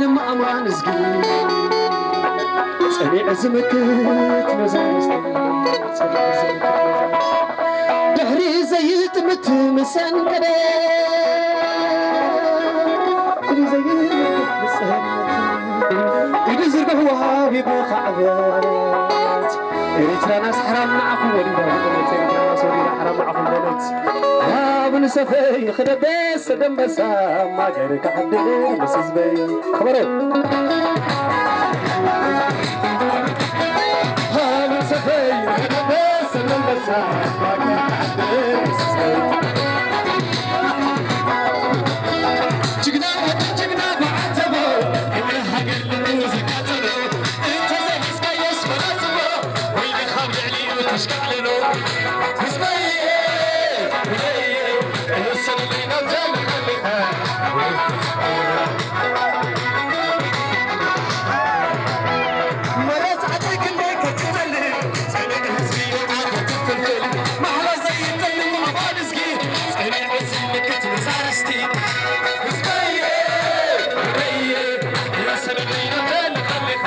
ንምእማን እዝጊ ጸኒዑ ዝምክት ነዛ ርስቲ፣ ጸኒዑ ዝምክት ነዛ ርስቲ። ድሕሪ ዘይጥምት ምሰንቀደ፣ ድሕሪ ዘይጥምት ምሰንቀደ፣ ኢዱ ዝርግሕ ወሃቢ ብኻዕበት። ኤርትራናስ ሓራም ንዓኹም ወሊዳ፣ ኤርትራናስ ወሊዳ ሓራም ንዓኹም በለት። ኣብ ንሰፈይ ክደበስ ደንበሳ ማገር ክሓድር ምስ ህዝበይ። ከበሮ። ኣብ ንሰፈይ ክደበስ ደንበሳ ማገር ክሓድር ምስ ህዝበይ። ጅግና ወዲ ጅግና ብዓተቦ፣ ክብሪ ሃገር ልቡ ዝቃጸሎ፣ እንተዘይሒዝካዮስ ፈላጽሞ፣ ወይልኻ ኣብ ልዕሊኡ ተሽካዕልሎ። ህዝበየ፣ ህዝበየ፣ እሰለለይ ናብዛ ልሓልኻ። መሬት ዓደይ ክንደይ ከትጠልም፣ ጸኒዕ ህዝቢ ይወዓል ከትፍልፍል፣ ማሕላ ዘይጠልም ኣባል ህዝቢ፣ ጸኒዕ ህዝቢ ምልክት መዛርስቲ። ህዝበየ፣ ህዝበየ፣ እሰለለይ ናብዛ ልሓልኻ።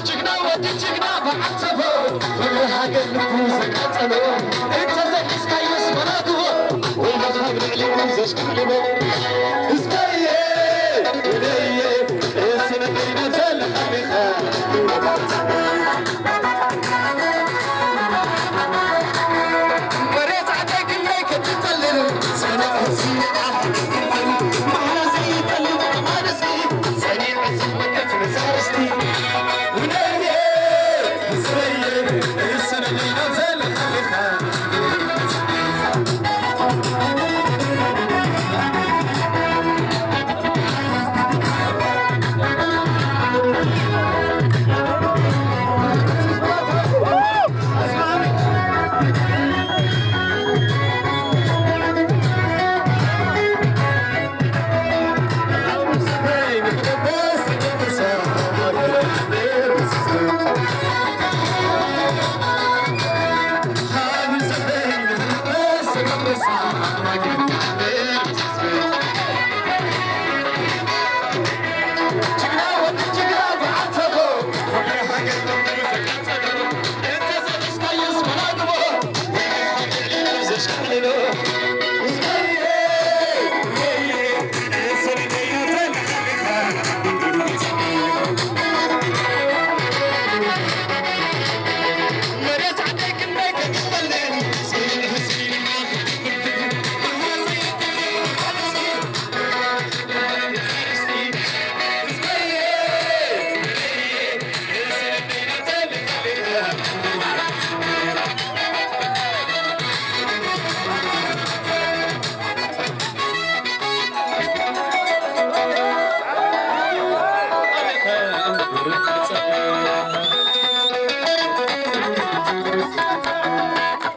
ጅግና ወዲ ጅግና ብዓተቦ፣ ፍቕሪ ሃገር ልቡ ዘቃጸሎ፣ እንተ ዘኪስካዮስ መላግቦ፣ ወይ መኻብ ልዕሊኡ ዘሽካዕልቦ። ህዝበየ፣ ወደየ፣ እስነይ ናብዛ ልሓሊኻ። መሬት ዓደይ ክንደይ ክትጠልል፣ ጸኒዑ ህዝቢ ይወዓል ከትፍልፍል፣ ማሕላ ዘይጠልም ኣማን ህዝቢ፣ ጸኒዑ ዝመከት መዛርስቲ። ውደየ፣ ህዝበየ፣ እስነለይ ናብዛ ልሓሊኻ።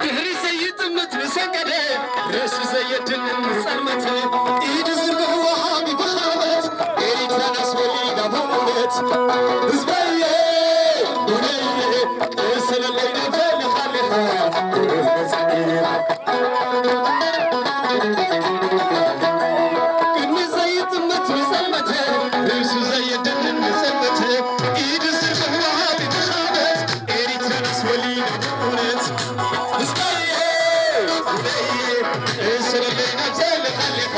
ድሕሪ ዘይጥምት ምስ ኣንቀደ፣ ርእሱ ዘየድንን ምስ ጸልመተ፣ ኢዱ ዝርግሕ ወሃቢ ብኻበት፣ ኤሪትራናስ ወሊዳ ብእውነት። ህዝበየ፣ ወደየ፣ እስለለይ ናብዛ ልሓሊኻ። ቅድሚ ዘይጥምት ምስ ጸልመተ፣ ርእሱ ዘየድንን ምስ ጸልመተ፣ ኢዱ ዝርግሕ ወሃቢ ብኻበት፣ ኤሪትራናስ ወሊዳ ብእውነት። ህዝበየ፣ ህዝበየ፣ እስለለይ ናብዛ ልሓሊኻ።